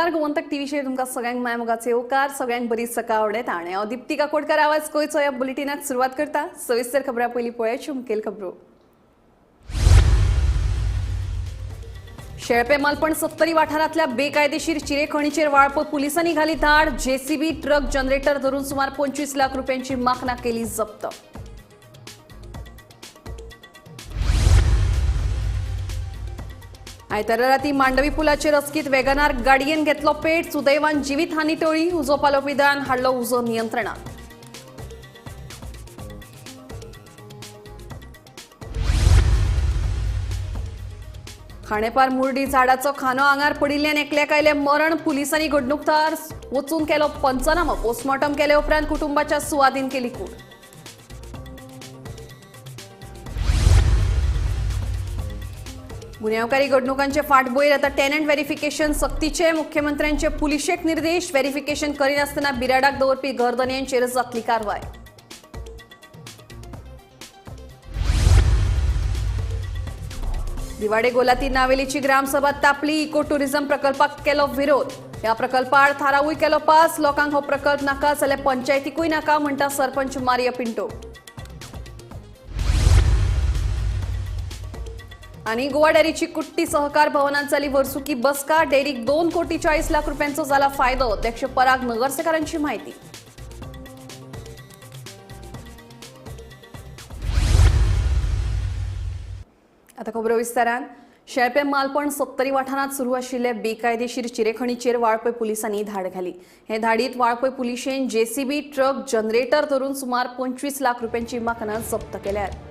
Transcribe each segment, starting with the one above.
नमस्कार गोमंतक टीव्हीचेर तुमकां सगळ्यांक मायमोगाचे येवकार. सगळ्यांक बरी सकाळ आवडेता आनी हांव दीप्ती काकोडकर आवाज गोंयचो ह्या बुलेटिनाक सुरवात करता. सविस्तर खबरां पयलीं पळयाची मुखेल खबरो. शेळपे मालपण सत्तरी वाठारांतल्या बेकायदेशीर चिरेखणीचेर वाळपय पुलिसांनी घाली धाड. जेसीबी ट्रक जनरेटर धरून सुमार 25 लाख रुपयांची माकना केली जप्त. आयतारा राती मांडवी पुलाचेर अचकीत वेगनार गाडयेन घेतलो पेट. सुदैवान जिवीत हानी टळी. उजो पालोवपी दळान हाडलो उजो नियंत्रणात. खाणेपार मुर्डी झाडाचो खांदो आंगार पडिल्ल्यान एकल्याक आयलें मरण. पुलिसांनी घडणूक थळार वचून केलो पंचनामो. पोस्टमॉर्टम केले उपरांत कुटुंबाच्या सुवादीन केली कूड. गुन्यांवकारी घडणुकांचे फाटभूंयेर आता टेनंट व्हेरिफिकेशन सक्तीचे. मुख्यमंत्र्यांचे पुलिशेक निर्देश. व्हेरिफिकेशन करिनासतना बिराडाक दवरपी घरधनयांचेर जातली कारवाय. दिवाडे गोलाती नावेलीची ग्रामसभा तापली. इको टुरिझम प्रकल्पाक केलो विरोध. ह्या प्रकल्पाआड थारावूय केलो पास. लोकांक हो प्रकल्प नाका जाल्यार पंचायतीकूय नाका म्हणटा सरपंच मारिया पिंटो. आनी गोवा डेअरीची कुट्टी सहकार भवनात जाली वर्सुकी बसका. डेअरीक 2 कोटी 40 लाख रुपयांचो जाला फायदो. अध्यक्ष पराग नगरसेकारांची माहिती. आता खबरो विस्तारान. शेळपे मालपण सत्तरी वाठारांत सुरू आशिल्ले बेकायदेशीर चिरेखणीचेर वाळपय पुलिसांनी धाड घाली. हे धाडीत वाळपय पुलिशेन जेसीबी ट्रक जनरेटर धरून सुमार 25 लाख रुपयांची माकनां जप्त केल्यात.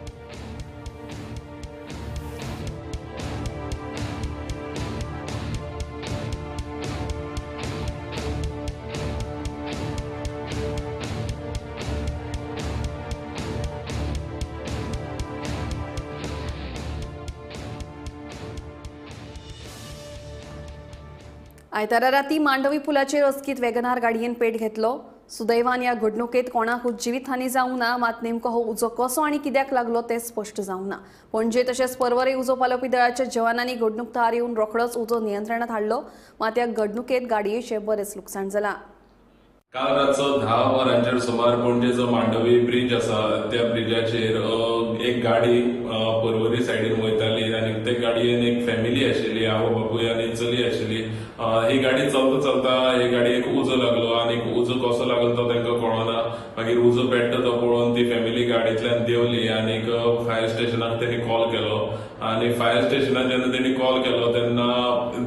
आयतारा राती मांडवी पुलाचेर अचकीत वेगनार गाडयेन पेट घेतलो. सुदैवान ह्या घडणुकेत कोणाकूच जिवीत हानी जावंक ना. मात नेमको हो उजो कसो आनी कित्याक लागलो तें स्पश्ट जावंक ना. पणजे तशेंच पर्वरे उजो पालोवपी दळाच्या जवानांनी घडणूक थळार येवन रोखडोच उजो नियंत्रणात हाडलो. मात ह्या घडणुकेत गाडयेचें बरेंच लुकसाण जालां. काल रातचो 10 वरांचेर सुमार पणजेचो मांडवी ब्रिज आसा त्या ब्रिजाचेर एक गाडी पर्वरी सायडीन वयताली आनी ते गाडयेन एक फॅमिली आशिल्ली, आवय बापूय आनी चली आशिल्ली. ही गाडी चलता चलता ही गाडयेक उजो लागलो आनी उजो कसो लागलो तो तांकां कळना. मागीर उजो पेट्टा तो पळोवन ती फॅमिली गाडयेंतल्यान देंवली आनी फायर स्टेशनाक तेणी कॉल केलो आनी फायर स्टेशनाक जेन्ना तेणी कॉल केलो तेन्ना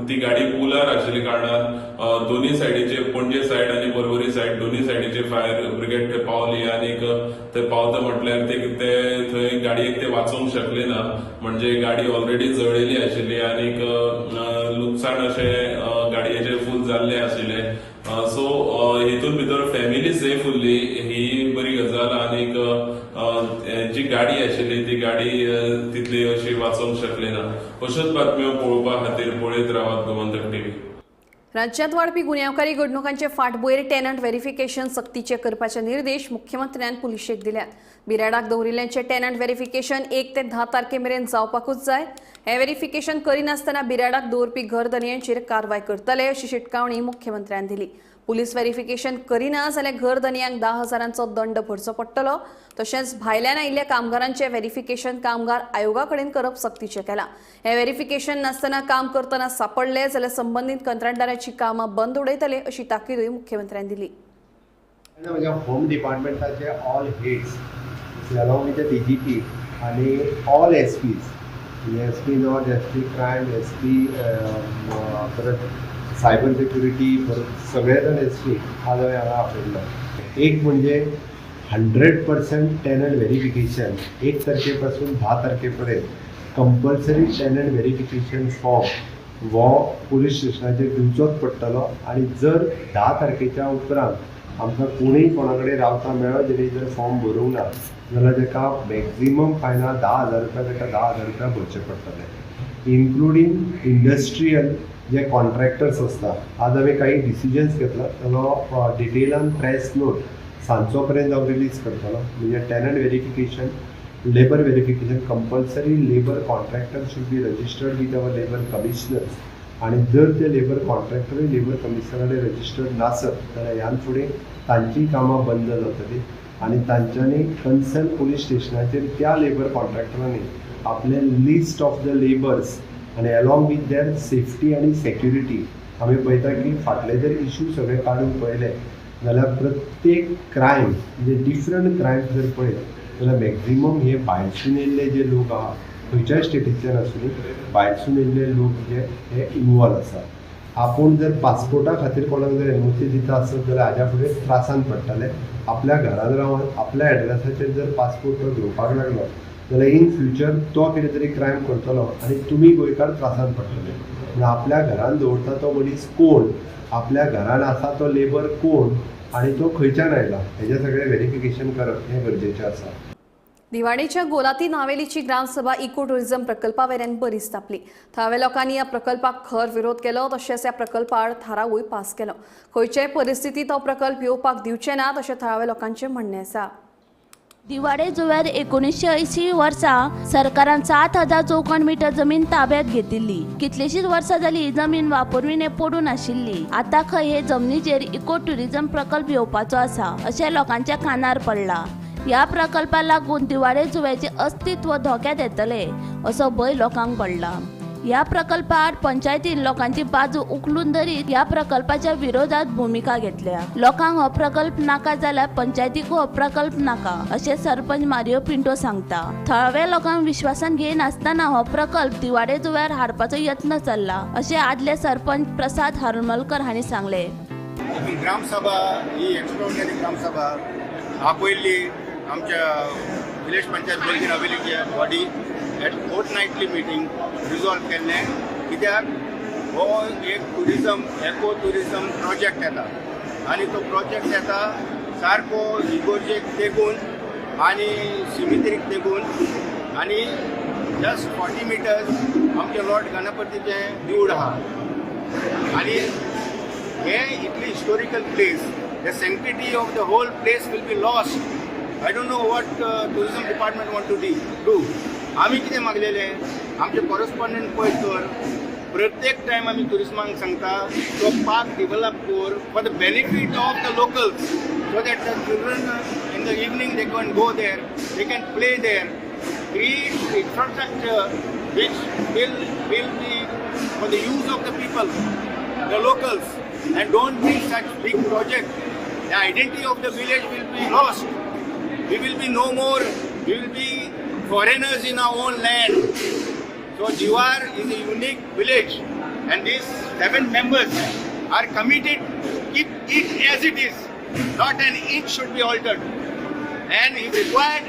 ती गाडी पुलार आशिल्ली कारणान दोनी सायडीचे पणजे सायड आनी पर्वरी सायड दोनी सायडीचे फायर ब्रिगेड थंय पावली आनी थंय पावता म्हटल्यार ते थंय गाडयेक ते वाचोवंक शकले ना. म्हणजे गाडी ऑलरेडी जळिल्ली आशिल्ली आनी लुकसाण अशें गाडयेचें फूल जाल्लें आशिल्लें. सो हेतून भितर फॅमिली सेफ उरली ही बरी गजाल आनी जी गाडी आशिल्ली ती गाडी तितली अशी वाचोवंक शकली ना. अश्योच बातम्यो पळोवपा खातीर पळयत रावात गोमंतक टीव्ही. राज्यांत वाडपी गुन्यांवकारी घडणुकांचे फाटभूंयेर टेनंट व्हेरिफिकेशन सक्तीचे करपाचे निर्देश मुख्यमंत्र्यान पुलिशेक दिल्यात. बिराडाक दवरिल्ल्यांचे टेनंट व्हेरिफिकेशन 1 ते 10 तारखे मेरेन जावपाकूच जाय. हें व्हेरिफिकेशन करिनासतना बिराडाक दवरपी घरधनयांचेर कारवाय करतले अशी शिटकावणी मुख्यमंत्र्यान दिली. पुलीस व्हेरिफिकेशन करिना जाल्यार घरधनयांक 10,000 दंड भरचो पडटलो. तशेंच भायल्यान आयिल्ल्या कामगारांचें व्हेरिफिकेशन कामगार आयोगा कडेन करप सक्तीचें केलां. हें व्हेरिफिकेशन नासतना काम करतना सापडले जाल्यार संबंदीत कंत्राटदाराची कामां बंद उडयतले अशी ताकीदूय मुख्यमंत्र्यान दिली. म्हज्या home डिपार्टमेंटाचे all heads along with the DGP आनी all SPs, SP north, SP crime, SP परत सायबर सेक्युरिटी, परत सगळे जाण एसपी आज हांवें हांगा आपयल्लो. एक म्हणजे 100% टेनंट व्हेरिफिकेशन 1 तारखे पासून 10 तारखे पर्यंत कंपल्सरी टेनंट व्हेरिफिकेशन फॉर्म हो पुलीस स्टेशनाचेर दिवचोच पडटलो. आनी जर 10 तारखेच्या उपरांत आमकां कोणूय कोणा कडेन रावता मेळ्ळो जेणे जर फॉर्म भरूंक ना जाल्यार ताका मॅक्झिमम फायन 10,000 रुपया, ताका 10,000 रुपया भरचे पडटले. इन्क्लुडींग इंडस्ट्रियल जे कॉन्ट्रॅक्टर्स आसता. आज हांवें काही डिसिजन्स घेतला ताचो डिटेलान प्रेस नोट सांजचो पर्यंत हांव रिलीज करतलो. म्हणजे tenant verification, labour verification compulsory, labour contractor should be registered with our labour commissioners. आनी जर ते लेबर कॉन्ट्रॅक्टरूय लेबर कमिशनरा कडेन रजिस्टर्ड नासत जाल्यार ह्यान फुडें तांचीय कामां बंद जातली आनी तांच्यांनी कन्सर्न पुलीस स्टेशनाचेर त्या लेबर कॉन्ट्रॅक्टरांनी आपले लिस्ट ऑफ the labours आनी अलॉंग विथ there safety आनी सेक्युरिटी. आमी पळयता की फाटले जर इशू सगळे काडून पळयले जाल्यार प्रत्येक क्रायम म्हणजे डिफरंट क्रायम जर पळयत जाल्यार मॅक्झिमम हे भायरसून येयल्ले जे लोक आहा, खंयच्याय स्टेटींतल्यान आसूं, भायरसून येयल्ले लोक जे हे इनवॉल्व आसा. आपूण जर पासपोर्टा खातीर कोणाक जर एनओसी दिता आसत जाल्यार हाज्या फुडें त्रासान पडटले. आपल्या घरान रावन आपल्या एड्रेसाचेर जर पासपोर्ट तो घेवपाक लागलो जाल्यार इन फ्युचर तो कितें तरी क्रायम करतलो आनी तुमी गोंयकार त्रासान पडटले. पूण आपल्या घरान दवरता तो मनीस कोण, आपल्या घरान आसा तो लेबर कोण आनी तो खंयच्यान आयला हेजें सगळें वेरिफिकेशन करप हें गरजेचें आसा. दिवाडेच्या गोलाती नावेलीची ग्रामसभा इको टुरिझम प्रकल्पावेल्यान बरीच तापली. थळाव्या लोकांनी ह्या प्रकल्पाक खर विरोध केलो, तशेंच ह्या प्रकल्पाआड थारावूय पास केलो. खंयचेय परिस्थितींत हो प्रकल्प येवपाक दिवचे नात अशें थळाव्या लोकांचें म्हणणें आसा. दिवाडे जुंव्यार 1980 वर्सा सरकारान 7000 चौखण मीटर जमीन ताब्यात घेतिल्ली. कितलीशीच वर्सां जाली ही जमीन वापरविणे पडून आशिल्ली. आतां खंय हे जमनीचेर इको टुरिझम प्रकल्प येवपाचो आसा अशें लोकांच्या कानार पडला. ह्या प्रकल्पाक लागून दिवाडे जुंव्याचें अस्तित्व धोक्यात येतलें असो भंय लोकांक पडला. ह्या प्रकल्पाआड पंचायतीन लोकांची बाजू उखलून धरीत ह्या प्रकल्पाच्या विरोधात भुमिका घेतल्या. लोकांक हो प्रकल्प नाका जाल्यार पंचायतीक हो प्रकल्प नाका अशें सरपंच मारियो पिंटो सांगता. थळाव्या लोकांक विश्वासान घेयनासतना हो प्रकल्प दिवाडे जुंव्यार हाडपाचो यत्न चल्ला अशें आदले सरपंच प्रसाद हरमलकर हांणी सांगलें. ग्रामसभा ही एक्स्ट्रॉर्डिनरी ग्रामसभा आपयल्ली आमच्या विलेज पंचायत बोलगीन हवेलीच्या body at fortnightly meeting resolve केल्लें. कित्याक हो एक टुरिजम इको टुरिजम प्रोजेक्ट येता आनी तो प्रोजेक्ट येता सारको इगोर्जेक तेगून आनी सिमित्रीक तेगून आनी जस्ट 40 मिटर्स आमचें लॉर्ड गणपतीचें देवूळ आहा आनी हें इतली historical place, the sanctity of the whole place will be lost. I don't know what tourism department want to do. आमी कितें मागलेलें आमचे कॉरस्पॉन्डंट पळय तर प्रत्येक टायम आमी ट्युरिजमाक सांगता तो पार्क डिवलप कर for the benefit of the locals so that the children in the evening they can go there, they can play there, create infrastructure which will be for the use of the people, the locals, and don't bring such big project. The identity of the village will be lost. We will be no more, we will be foreigners in our own land. So Diwar is a unique village and these 7 members are committed to keep it as it is. Not an inch should be altered. And if required,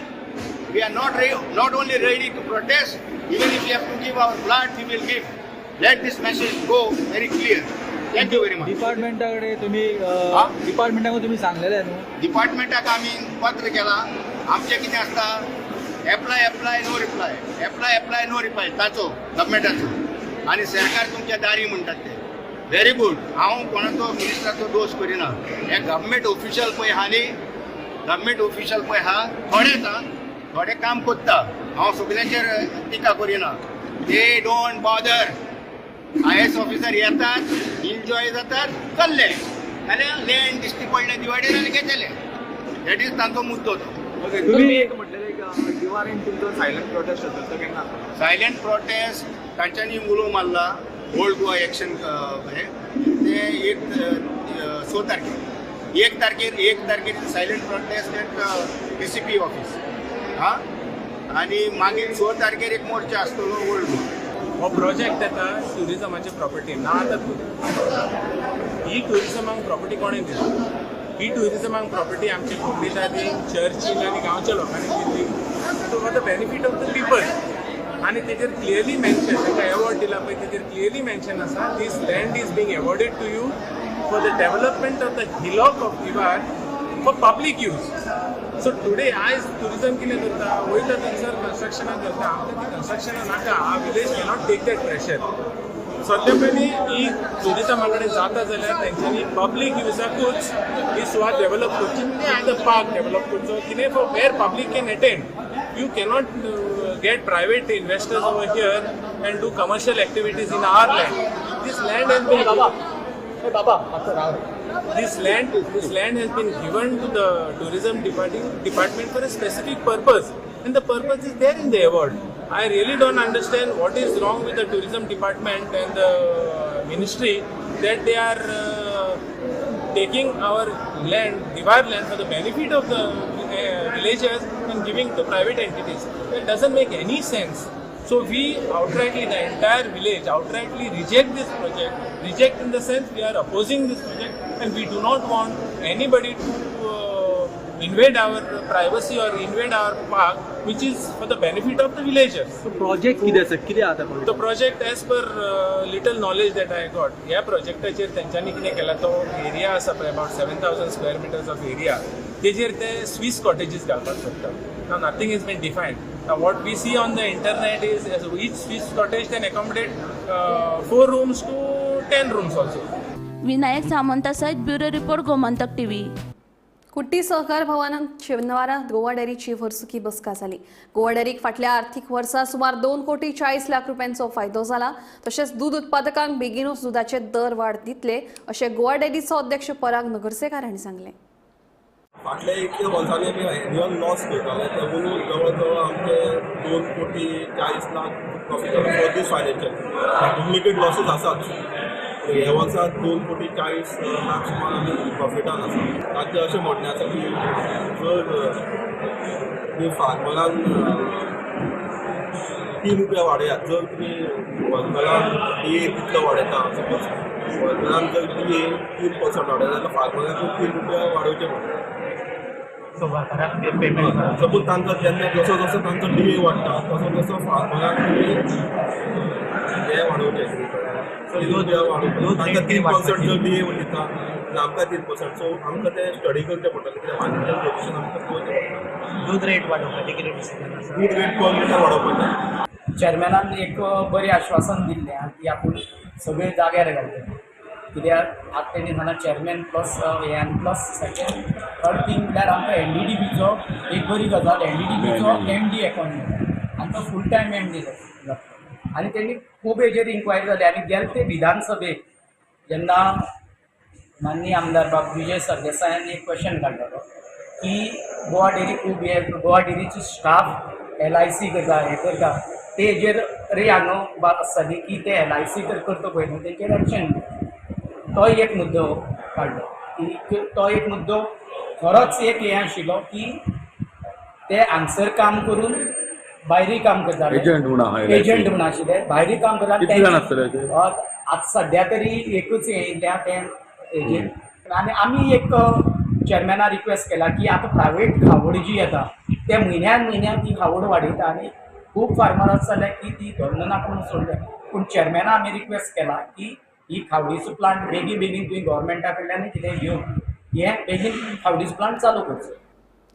we are not only ready to protest, even if we have to give our blood, we will give. Let this message go very clear. Thank you very much. डिपार्टमेंटाकडे तुम्ही डिपार्टमेंटाक तुम्ही सांगलेले न्हू? डिपार्टमेंटाक आमी पत्र केला. आमचें कितें आसता, apply apply no reply, apply apply no reply ताचो गव्हर्मेंटाचो आनी सरकार तुमच्या दारी म्हणटात ते. Very good. हांव कोणाचो मिनिस्टराचो दोश करिना. हे गव्हर्मेंट ऑफिशियल पळय आहा न्ही, गव्हर्मेंट ऑफिशियल पळय आहा थोडेच आहा, थोडे काम कोत्ता. हांव सगल्यांचेर टिका करिना. They don't bother. IAS officer येतात, एन्जॉय जातात, चल्ले जाल्यार लँड दिश्टी पडलें दिवाडे जाल्यार घेतले. That is तांचो मुद्दो तो. तुम्ही एक म्हटलें दिवारेन तुमचो सायलंट प्रोटेस्ट आसतलो तो केन्ना? सायलंट प्रोटेस्ट तांच्यांनी उलो मारला ओल्ड गोवा एक्शन हे ते एक 6 तारखेर 1 तारखेर 1 तारखेर silent protest at DCP office हा आनी मागीर 6 तारखेर एक मोर्चा आसतलो ओल्ड गोवा. हो प्रोजेक्ट येता ट्युरिजमाची प्रॉपर्टी ना आतां ही ट्युरिजमाक प्रॉपर्टी कोणें दिली? ही ट्युरिजमाक प्रॉपर्टी आमची कोमनिदादीन, चर्चीन आनी गांवच्या लोकांनी दिल्ली for the benefit of the people. आनी तेजेर क्लियरली मेन्शन, तांकां एवॉर्ड दिला पळय तेजेर क्लियरली मेन्शन आसा, this land is being awarded to you for the development of the hillock of Diwar for public use. So today आयज tourism कितें करता, वयता थंयसर कन्स्ट्रक्शनां करता. आमकां ती कन्स्ट्रक्शनां नाका. Our village cannot take that pressure. सद्या पयलीं ही ट्युरिजमा कडेन जाता जाल्यार तेंच्यांनी पब्लीक युजाकूच ही सुवात डेव्हलप करची, आयदर पार्क डेव्हलप करचो कितें for where public can attend. You cannot get private investors over here and do commercial activities in our land. This land has been this land has been given to the tourism department for a specific purpose, and the purpose is there in the award. I really don't understand what is wrong with the tourism department and the ministry that they are taking our land, Divar land, for the benefit of the villagers and giving to private entities. That doesn't make any sense. So we outrightly, the entire village outrightly reject this project. Reject in the sense we are opposing this project, and we do not want anybody to invade our privacy or invade our park, which is for the benefit of the villagers. Project कितें आसा, कितें आसा? The project, as per little knowledge that I got, ह्या प्रोजेक्टाचेर तेंच्यांनी कितें केलां, तो area आसा पळय, about 7,000 square meters of area, तेजेर ते स्वीस कॉटेजीस घालपाक सोदतात. Now nothing is been defined. Now what we see on the internet is each Swiss cottage can accommodate 4 rooms to 10 rooms also. Vinayak Samanta सहित bureau report, Gomantak TV. कुट्टी सहकार भवनात शनिवारा गोवा डेअरीची वर्सुकी बसका जाली. गोवा डेअरीक फाटल्या आर्थिक वर्सा सुमार 2 कोटी 40 लाख रुपयांचो फायदो जाला. तशेंच दूद उत्पादकांक बेगीनूच दुदाचे दर वाड दितले अशें गोवा डेअरीचो अध्यक्ष पराग नगरसेकार हांणी सांगलें. फाटल्या इतल्या वर्सांनी आमी एन्युअल लॉस करताले, तेवून जवळ जवळ आमचे 2 कोटी 40 लाख प्रॉफीट जालो for this financial. Accumulated losses आसात. ह्या वर्सा 2 कोटी 40 लाख सुमार आमी प्रॉफिटान आसा. तांचें अशें म्हणणें आसा की जर तुमी फार्मरान 3 रुपया वाडयात, जर तुमी वर्करान डीए तितलो वाडयता, सपोज वर्करान जर डीए 3% वाडयता जाल्यार फार्मराक 3 रुपया वाडोवचे पडटा. सपोज तांकां जेन्ना जसो जसो तांचो डीए वाडटा, तसो तसो फार्मराक तुमी हे वाडोवचे, 3 रुपया वाडोवचे. तांकां 3% जर डीए दिता जाल्यार आमकां 3%. सो आमकां तें स्टडी करचें पडटलें, कित्याक फायनान्शियल पोजिशन आमकां पळोवचें पडटा. दूद रेट वाडोवपाचें कितें डिसिजन आसा? दूद रेट पर लिटर वाडोवपाचें. चेअरमॅनान एक बरें आश्वासन दिल्लें आहा की आपूण सगळें जाग्यार घालतले, कित्याक आतां तेणी सांगलां चेअरमॅन प्लस हें आनी प्लस सेकंड थर्ड थींग म्हळ्यार आमकां एनडीडीबीचो एक बरी गजाल, एनडीडीबीचो एमडी एपॉयंट जाता आनी तो फूल टायम एमडी जाता आनी तेणी खूब हेजेर इन्क्वायरी जाली. आनी गेले ते विधानसभेक जेन्ना माननीय आमदार बाब विजय सरदेसायान एक क्वेश्चन काडलेलो की गोवा डेअरी खूब हे, गोवा डेअरीची स्टाफ एलआयसी करता, हें करता, ते हेजेर रे हांगा बात आसताली की ते एलआयसी जर करता पळय न्हू, तेंचेर एक्शन. तोय एक मुद्दो काडलो की तो एक मुद्दो खरोच एक हें आशिल्लो की ते हांगसर काम करून भायरूय काम करताले. एजंट म्हूण आहा LIC. Agent म्हूण आशिल्ले, भायरूय काम करताले. कितले जाण आसतले अशे? आतां सद्या तरी एकूच हें येयल्या तें हेजेर. आनी आमी एक चेअरमॅना रिक्वेस्ट केला की आतां प्रायवेट खावड जी येता, ते म्हयन्यान म्हयन्याक ती खावड वाडयता आनी खूब फार्मर आसा जाल्यार की ती धरना नाका म्हणून सोडल्या. पूण चेअरमॅना आमी रिक्वेस्ट केला की ही खावडीचो प्लांट बेगीन बेगीन तुवें गव्हर्मेंटा कडल्यान कितें घेवन हें बेगीन खावडीचो प्लांट चालू करचो.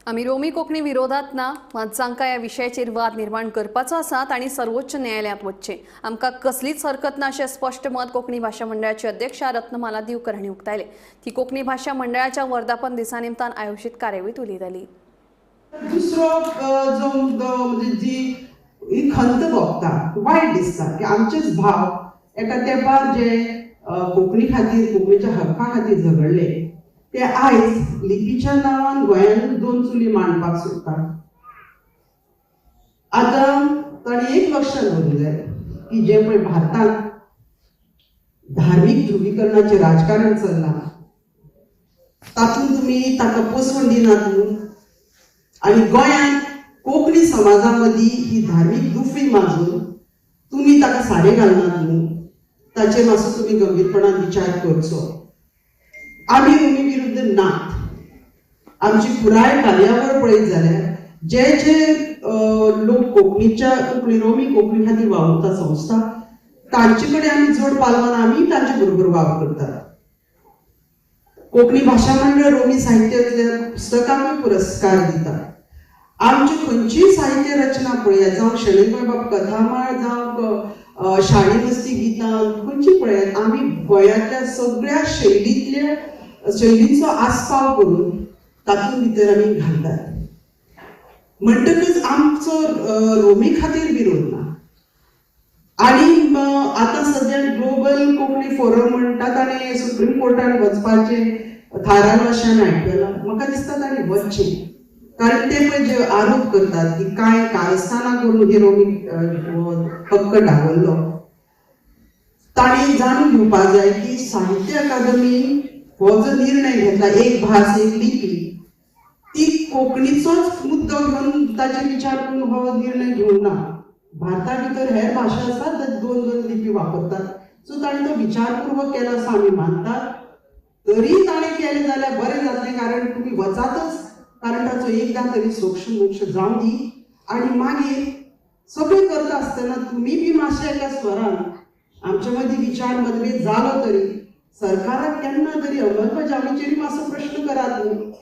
आमी रोमी कोंकणी विरोधात ना, मात जांकां ह्या विशयाचेर वाद निर्माण करपाचो आसा तांणी सर्वोच्च न्यायालयांत वचचें, आमकां कसलीच हरकत ना अशें स्पश्ट मत कोंकणी भाशा मंडळाची अध्यक्षा रत्नमाला दिवकर हांणी उक्तायलें. ती कोंकणी भाशा मंडळाच्या वर्धापन दिसा निमतान आयोजीत कार्यावळींत उलयताली. दुसरो जो मुद्दो म्हणजे जी ही खंत भोगता, वायट दिसता की आमचेच भाव एका तेंपार जे कोंकणी खातीर, कोंकणीच्या हक्का खातीर झगडले, ते आयज लिपीच्या नांवान गोंयांत दोन चुली मांडपाक सोदतात. आतां ताणें एक लक्षात दवरूंक जाय की जें पळय भारतांत धार्मीक ध्रुवीकरणाचें राजकारण चल्लां, तातूंत तुमी ताका पोसवण दिनात न्हू आनी गोंयांत कोंकणी समाजा मदीं ही धार्मीक दुफी माजून तुमी ताका सारें घालनात न्हू. ताचेर मातसो तुमी गंभीरपणान विचार करचो. आमी रोमी विरुद्ध नात. आमची पुराय कार्यावळ पळयत जाल्यार जे जे लोक कोंकणीच्या, कोंकणी, रोमी कोंकणी खातीर वावुरता संस्था, तांचे कडेन आमी जोड पालवान आमी तांचे बरोबर वावर करतात. कोंकणी भाशा मंडळ रोमी साहित्यांतल्या पुस्तकांकूय पुरस्कार दिता. आमची खंयचीय साहित्य रचना पळयात, जावं शणै गोंयबाब कथामाळ, जावं शाणी मस्ती गितां, खंयची पळयात, आमी गोंयांतल्या सगळ्या शैलींतल्या शैलींचो आस्पाव करून तातूंत भितर आमी घालतात. म्हणटकच आमचो रोमी खातीर विरोध ना. आनी आतां सद्या ग्लोबल कोंकणी फोरम म्हणटात आनी सुप्रीम कोर्टान वचपाचें थारायलां अशें हांवें आयकलां. म्हाका दिसता तांणी वचचें, कारण ते पळय जे आरोप करतात की कांय कारस्थानां करून ही रोमी हक्क डावललो, तांणी जाणून घेवपाक जाय की साहित्य अकादमी हो जो निर्णय घेतला एक भास एक लिपी, ती कोंकणीचोच मुद्दो घेवन ताचेर विचार करून हो निर्णय घेवंक ना. भारता भितर हेर भाशा आसात, दोन दोन लिपी वापरतात, सो ताणें तो विचारपूर्वक केला असो आमी मानतात. तरी ताणें केलें जाल्यार बरें जातलें, कारण तुमी वचातच, कारण ताचो एकदां तरी सोक्ष मोक्ष जावं दी. आनी मागीर सगळें करता आसतना तुमी बी मातशें एका स्वरान आमच्या मदीं विचार मतभेद जालो तरी सरकाराक केन्ना तरी अंमलबजावणीचेर मातसो प्रश्न करात न्हू,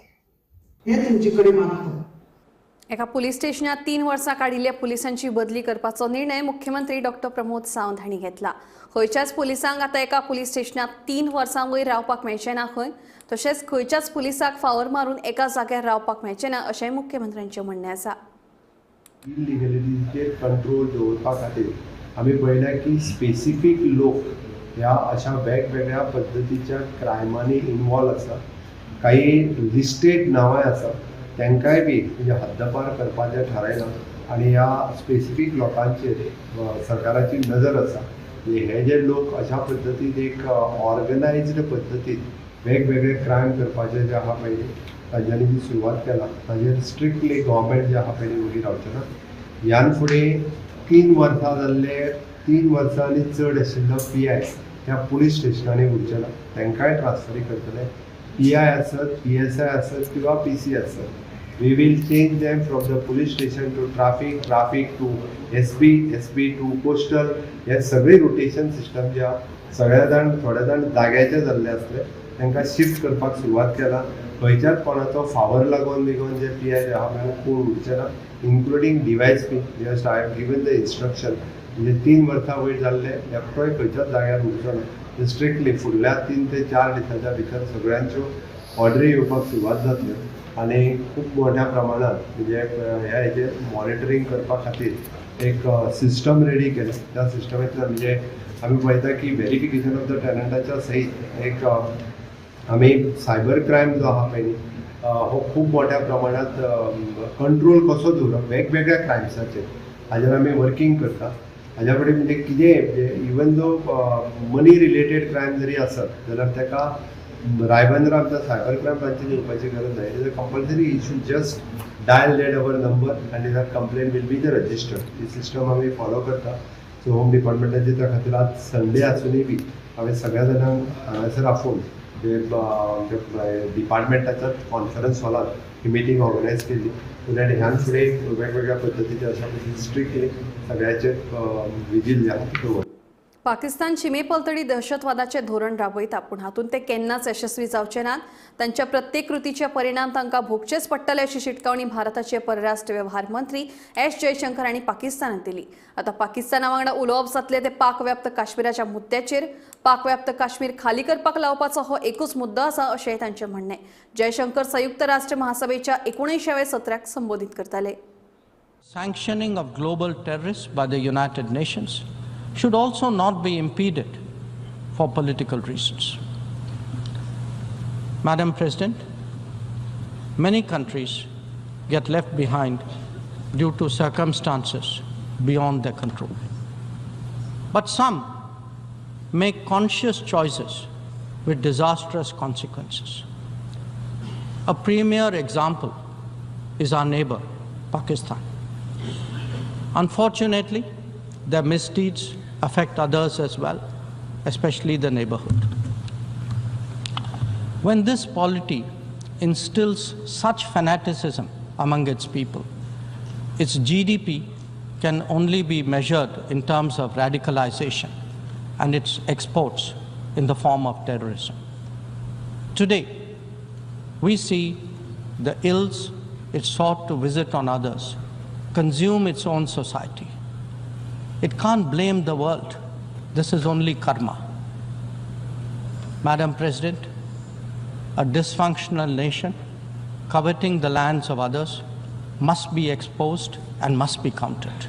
हें तुमचे कडेन मागता. एका पुलीस स्टेशनात 3 वर्सां काडिल्ल्या पुलिसांची बदली करपाचो निर्णय मुख्यमंत्री डॉक्टर प्रमोद सावंत हांणी घेतला. खंयच्याच पुलिसांक आतां एका पुलीस स्टेशनात 3 वर्सां वयर रावपाक मेळचें ना खंय, तशेंच खंयच्याच पुलिसाक फावर मारून एका जाग्यार रावपाक मेळचें ना अशेंय मुख्यमंत्र्यांचें म्हणणें आसा. इलिगलिटीचेर कंट्रोल दवरपा खातीर आमी पळयल्या की स्पेसिफीक लोक ह्या अशा वेगवेगळ्या पद्दतीच्या क्रायमांनी इनवॉल्व आसा. काही लिस्टेड नांवांय आसा, तांकांय बी म्हणजे हद्दपार करपाचें थारायलां आनी ह्या स्पेसिफीक लोकांचेर सरकाराची नजर आसा. हे जे लोक अशा पद्दतीन एक ऑर्गनायज्ड पद्दतीन वेगवेगळे क्रायम करपाचे जे आहा पळय तांच्यांनी जी सुरवात केला ताजेर स्ट्रिक्टली गव्हर्मेंट जे आहा पळय वगीर रावचें ना. ह्यान फुडें 3 वर्सां जाल्ले 3 वर्सां आनी चड आशिल्लो पी I त्या पुलीस स्टेशनांनी उरचे ना, तांकांय ट्रान्सफरी करतले. पी I आसत, पी एस I आसत किंवा पी सी आसत, we will change them from the police station to traffic, traffic to S B, S B to coastal. हे सगळे रोटेशन सिस्टम जे आहा सगळ्या जाण थोड्या जाण जाग्याचे जाल्ले आसले तांकां शिफ्ट करपाक सुरवात केला. खंयच्याच कोणाचो फावर लागून बिगून जे पी I जे आहा पळय कोण उरचे ना, including D Y S P. Just I have given the instruction, म्हणजे 3 वर्सां वयर जाल्ले एकटोय खंयच्याच जाग्यार उरचो ना. स्ट्रिक्टली फुडल्या 3 ते 4 दिसाच्या भितर सगळ्यांच्यो ऑर्डरी येवपाक सुरवात जातल्यो आनी खूब मोठ्या प्रमाणात म्हणजे ह्या हेजेर मॉनिटरींग करपा खातीर एक सिस्टम रेडी केलें. त्या सिस्टमेंतल्यान म्हणजे आमी पळयता की व्हेरिफिकेशन ऑफ the टॅनंटाच्या सयत एक आमी सायबर क्रायम जो आहा पळय हो खूब मोठ्या प्रमाणात कंट्रोल कसो दवरप वेगवेगळ्या क्रायम्साचेर हाजेर आमी वर्कींग करता. हाज्या फुडें म्हणजे कितेंय म्हणजे इवन जो मनी रिलेटेड क्रायम जरी आसत जाल्यार ताका रायबंदरा आमच्या सायबर क्रायम ब्रांचीन येवपाची गरज ना. It is a compulsory issue, just dial that our number आनी that complaint will be the registered. He system आमी फॉलो करता. सो होम डिपार्टमेंटाचे त्या खातीर आज संडे आसुनूय बी हांवें सगळ्या जाणांक हांगासर आफोवन डिपार्टमेंटाच्या कॉन्फरन्स हॉलान ही मिटींग ऑर्गनायज केली, सो that ह्यान फुडें वेगवेगळ्या पद्दतीचे अशा पद्दतीन स्ट्रिक्टली सगळ्याचेर विजील जे आहा ते दवरता. पाकिस्तान शिमे पलतडी दहशतवादाचे धोरण राबयता, पूण हातूंत ते केन्नाच यशस्वी जावचे नात. तांच्या प्रत्येक कृतीचे परिणाम तांकां भोगचेच पडटले अशी शिटकावणी भारताचे परराष्ट्र व्यवहार मंत्री एस जयशंकर हांणी पाकिस्तानाक दिली. आतां पाकिस्ताना वांगडा उलोवप जातलें ते पाकव्याप्त काश्मीराच्या मुद्द्याचेर. पाकव्याप्त काश्मीर खाली करपाक लावपाचो हो एकूच मुद्दो आसा अशेंय तांचें म्हणणें. जयशंकर संयुक्त राष्ट्र महासभेच्या 19व्या सत्राक संबोधीत करताले. Sanctioning of global terrorists by the United Nations should also not be impeded for political reasons. Madam President, many countries get left behind due to circumstances beyond their control. But some make conscious choices with disastrous consequences. A premier example is our neighbor, Pakistan. Unfortunately, their misdeeds affect others as well, especially the neighborhood. When this polity instills such fanaticism among its people, its GDP can only be measured in terms of radicalization and its exports in the form of terrorism. Today, we see the ills it sought to visit on others consume its own society. It can't blame the world. This is only karma. Madam President, a dysfunctional nation coveting the lands of others must be exposed and must be countered.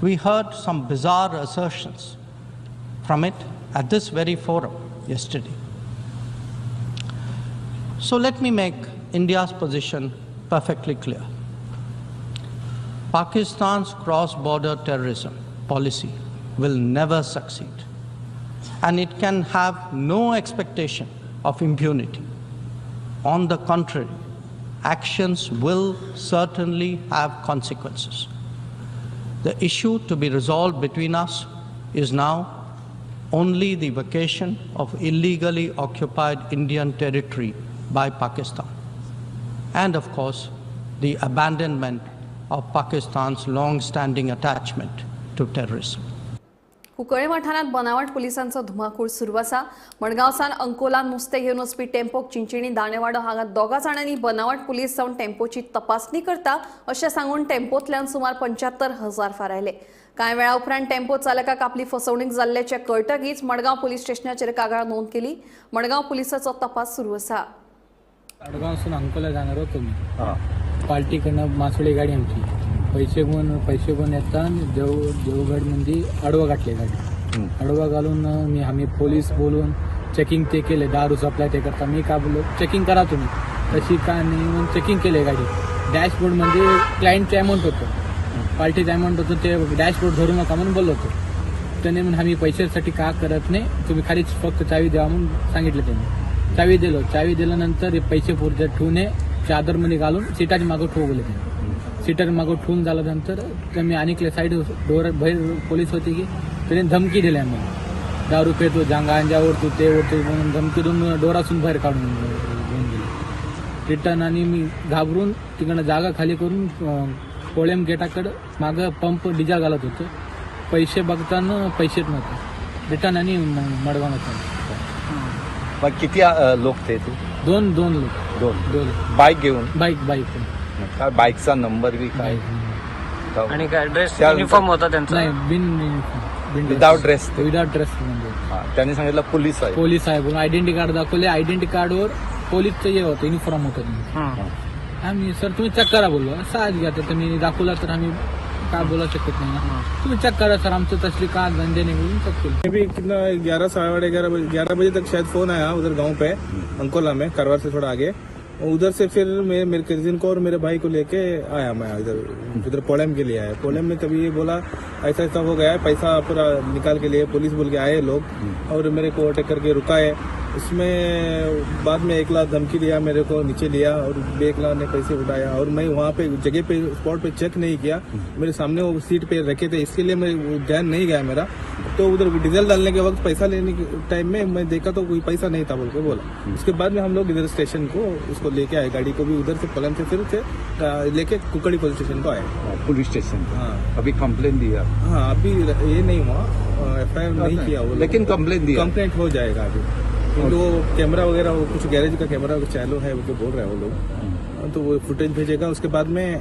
We heard some bizarre assertions from it at this very forum yesterday. So let me make India's position perfectly clear. Pakistan's cross-border terrorism policy will never succeed, and it can have no expectation of impunity. On the contrary, actions will certainly have consequences. The issue to be resolved between us is now only the vacation of illegally occupied Indian territory by Pakistan, and of course, the abandonment of Pakistan's long-standing attachment to terrorism. Cuncolim वाठारांत बनावट पुलिसांचो धुमाकूळ सुरू आसा. मडगांवसान अंकोला नुस्तें घेवन वचपी टेम्पोक चिंचिणी दाणेवाडो हांगा दोगा जाणांनी बनावट पुलीस जावन टेम्पोची तपासणी करता अशें सांगून टेम्पोंतल्यान सुमार 75,000 फारायले. कांय वेळा उपरांत टेम्पो चालकाक आपली फसवणूक जाल्ल्याचें कळटकीच मडगांव पुलीस स्टेशनाचेर कागाळ नोंद केली. मडगांव पुलिसाचो तपास सुरू आसा. मडगांवसून अंकोला जाणार होतो मी. पार्टीकडनं मासोळी गाडी आमची पैसे घेऊन येता देवगड मध्ये आडवा घातले गाडी. आडवा घालून मी आम्ही पोलीस बोलून चेकिंग ते केले, दारू सप्लाय ते करता. मी का बोललो चेकिंग करा तुम्ही, तशी का नाही म्हणून चेकिंग केले गाडी. डॅशबोर्ड मध्ये क्लायंटचं अमाऊंट होतं, पार्टीचं अमाऊंट होतं, ते डॅशबोर्ड धरू नका म्हणून बोललो होतो. त्याने म्हणून आम्ही पैशासाठी का करत नाही, तुम्ही खालीच फक्त चावी द्या म्हणून सांगितलं. त्यांनी चावी दिलो. चावी दिल्यानंतर पैसे पुरते ठेवून चादरमध्ये घालून सीटाच्या मागं ठेवले. त्यांनी सीटाच्या मागं ठेवून झाल्यानंतर तर मी आणिकले साईड डोर बाहेर पोलीस होते की त्याने धमकी दिली आम्हाला, दारू पेतो गांजा ओढतो ते ओढतो म्हणून धमकी देऊन डोरासून बाहेर काढून घेऊन गेले रिटर्न. आणि मी घाबरून तिकडनं जागा खाली करून कोळेम गेटाकडं मागं पंप डिझेल घालत होतो. पैसे बघताना पैसेच नव्हते रिटर्न. आणि मडगाव नव्हतं. मग किती लोक ते? दोन दोन लोक. दोन दोन बाईक घेऊन? Bike bike. काय बाईकचा नंबर बी काय आणि काय ड्रेस युनिफॉर्म होता त्यांचा? नाही, बिन विदाउट ड्रेस. विदाउट ड्रेस म्हणजे त्यांनी सांगितलं पोलीस आहे. पोलीस आहे म्हणून आयडेंटिटी कार्ड दाखवले. आयडेंटिटी कार्डवर पोलीसचं हे होतं, युनिफॉर्म होतं. आम्ही सर तुम्ही चेक करा बोललो, साज घ्या. तर मी दाखवला तर आम्ही काय बोला शकत नाही ना, तुम्ही चेक करा सर, आमचं तसली का धंदे नाही बोलून चेक केलं. अभी कितना 11, 11:30 बजे तक शायद फोन आया उधर गांव पे अंकोला में, करवार से थोड़ा आगे. उधर से फिर मैं मेरे कजिन को और मेरे भाई को लेके आया मैं इधर इधर पोलम के लिए आया. पोलम में तभी ये बोला ऐसा ऐसा हो गया है, पैसा पूरा निकाल के लिए पुलिस बोल के आए लोग और मेरे को ओवरटेक करके रुका है. उसमें बाद में 1 लाख धमकी दिया मेरे को, नीचे लिया और 1 लाख ने पैसे उठाया. और मैं वहाँ पे जगह पे स्पॉट पे चेक नहीं किया, मेरे सामने वो सीट पे रखे थे, इसके लिए मैं ध्यान नहीं गया मेरा. तो उधर डीजल डालने के वक्त पैसा लेने के टाइम में मैं देखा तो कोई पैसा नहीं था बोल के बोला. उसके बाद में हम लोग इधर स्टेशन को उसको लेके आए, गाड़ी को भी उधर से पलम से फिर से लेके कुकड़ी पुलिस स्टेशन को आए. पुलिस स्टेशन हाँ. अभी कंप्लेन दिया? हाँ, अभी ये नहीं हुआ, FIR नहीं किया वो, लेकिन कंप्लेन दिया. कंप्लेंट हो जाएगा अभी, क्योंकि वो कैमरा वगैरह वो कुछ गैरेज का कैमरा चालू है वो बोल रहे हैं वो लोग, तो वो फुटेज भेजेगा. उसके बाद में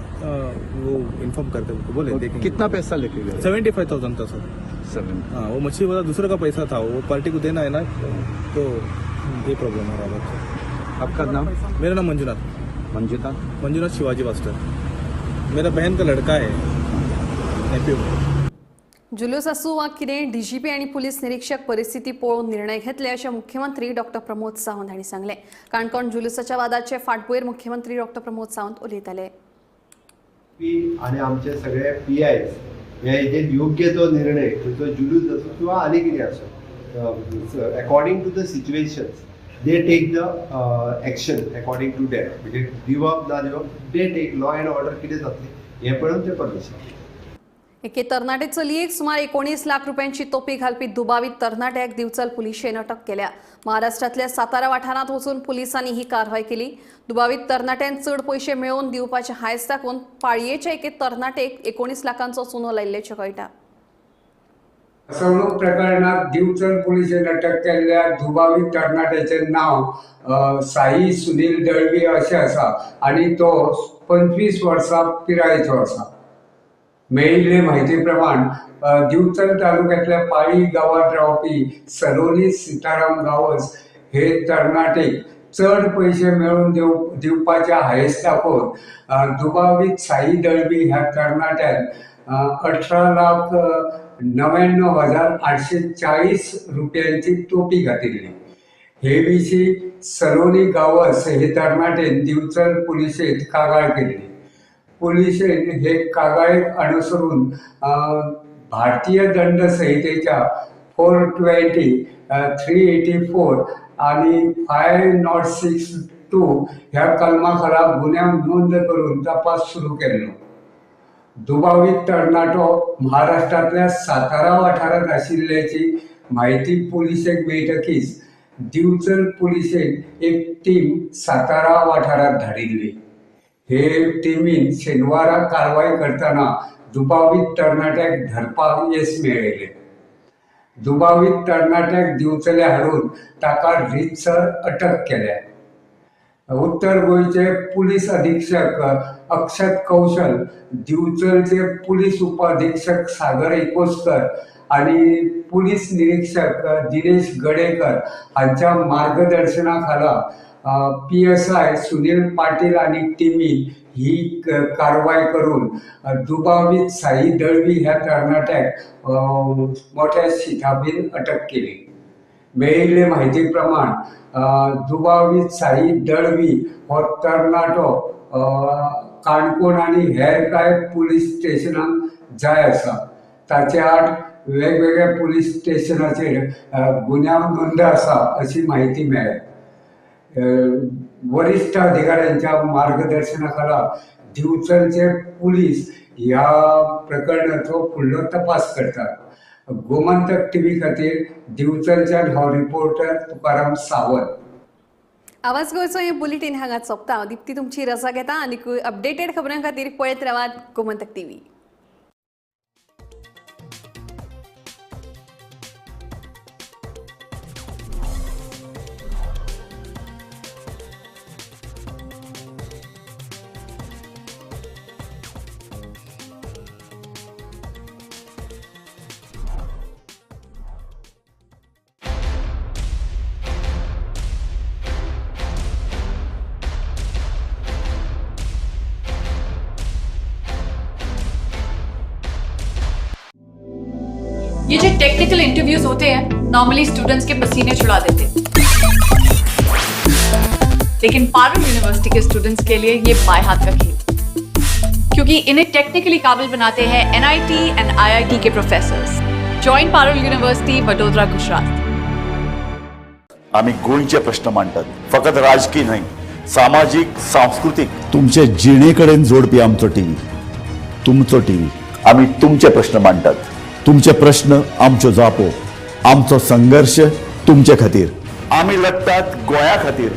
वो इन्फॉर्म करते हैं बोले. देखेंगे कितना पैसा लेके गए? 75,000 था सर. 7. हाँ, वो मछली वाला दूसरे का पैसा था, वो पार्टी को देना है ना, तो ये प्रॉब्लम हो रहा है. आपका नाम? मेरा नाम मंजुनाथ. मंजुनाथ? मंजुनाथ शिवाजी मास्टर, मेरा बहन का लड़का है एमपी. जुलूस आसूं वा कितें, डीजीपी आनी पुलीस निरीक्षक परिस्थिती पळोवन निर्णय घेतले अशें मुख्यमंत्री डॉक्टर प्रमोद सावंत हांणी सांगलें. काणकोण जुलूसाच्या वादाचे फाटभुंयेर मुख्यमंत्री डॉक्टर प्रमोद सावंत उलयताले. पी आनी आमचे सगळे पी आयज हे हेजेर योग्य तो निर्णय, खंयचो जुलूस आसूं किंवा आनी कितें आसूं, according to the situations they take the action according to that. म्हणजे दिवप ना दिवप, they take law and order कितें जातलें हें पळोवन ते परमिशन. एके तरणाटे चलयेक सुमार 19 लाख रुपयांची तोपी घालपी दुबावीत तरणाट्याक दिवचल पुलिशेन अटक केल्या. महाराष्ट्रांतल्या सातारा वाठारांत वचून पुलिसांनी ही कारवाय केली. दुबावीत तरणाट्यान चड पयशे मेळोवन दिवपाचे हायस दाखोवन पाळयेच्या एके तरणाटेक 19 लाखांचो चुनो लायिल्ल्याचें कळटा. फसवणूक प्रकरणात दिवचल पुलिशेन अटक केल्ल्या दुबावीत तरणाट्याचें नांव साई सुनील दळवी अशें आसा आनी तो 25 वर्सां पिरायेचो आसा. मेळिल्ले म्हायती प्रमाण दिवचल तालुक्यांतल्या पाळी गांवांत रावपी सलोनी सीताराम गांवस हे तरणाटेक चड पयशे मेळोवन दिवपाचे हायस दाखोवन दुबावीत साई दळवी ह्या तरणाट्यान 18,99,840 रुपयांची टोपी घातिल्ली. हे विशीं सलोनी गांवस हे तरणाटेन दिवचल पुलिशेंत कागाळ केल्ली. पुलिशेन हे कागाळेक अनुसरून भारतीय दंड संहितेच्या 420, 384 आनी 506(2) ह्या कलमा खाला गुन्यांव नोंद करून तपास सुरू केल्लो. दुबावीत तरणाटो महाराष्ट्रांतल्या सातारा वाठारांत आशिल्ल्याची म्हायती पुलिशेक मेळटकीच दिवचल पुलिशेन एक टीम सातारा वाठारांत धाडिल्ली. हे टिमीन शेनवारा कारवाय करतना दुबावीत तरणाट्याक धरपाक येस मेळयलें. दुबावीत तरणाट्याक दिवचले हाडून ताका रितसर अटक केल्या. उत्तर गोंयचे पुलीस अधीक्षक अक्षत कौशल, दिवचलचे पुलीस उपअधीक्षक सागर एकोस्कर आनी पुलीस निरीक्षक दिनेश गडेकर हांच्या मार्गदर्शना खाला PSI Sunil Patil आनी टिमीन ही कारवाय करून दुबावीत साई दळवी ह्या तरणाट्याक मोठ्या शिताबीन अटक केली. मेळिल्ले म्हायती प्रमाण दुबावीत साई दळवी हो तरणाटो काणकोण आनी हेर कांय पुलीस स्टेशनांक जाय आसा. ताचे आड वेगवेगळ्या पुलीस स्टेशनाचेर गुन्यांव नोंद आसा अशी म्हायती मेळ्ळ्या. वरिष्ठ अधिकाऱ्यांच्या मार्गदर्शनाखाला दिवचलचे पुलीस ह्या प्रकरणाचो फुडलो तपास करतात. गोमंतक टीव्ही खातीर दिवचलच्यान हो रिपोर्टर तुकाराम सावंत. आवाज गोंयचो हे बुलेटीन हांगा सोंपता. हांव दीप्ती तुमची रजा घेता आनी अपडेटेड खबरां खातीर पळयत रावात गोमंतक टीव्ही. ये जो टेक्निकल इंटरव्यूज होते हैं नॉर्मली स्टूडेंट्स के पसीने छुड़ा देते हैं, लेकिन Parul university K students K लिए ये बाएं हाथ का खेल, क्योंकि इन्हें टेक्निकली काबिल बनाते हैं NIT and IIT K professors. Join Parul university, Vadodara, Gujarat. आम्ही गोंयचे प्रश्न मांडटात, फकत राजकीय न्हय, सामाजीक, सांस्कृतीक, तुमचे जिणे कडेन जोडपी आमचो टीव्ही, तुमचो टीव्ही. आम्ही तुमचे प्रश्न मांडटात, तुमचे प्रश्न आमच्यो जापो, आमचो संघर्ष तुमचे खातीर. आमी लढटात गोंया खातीर.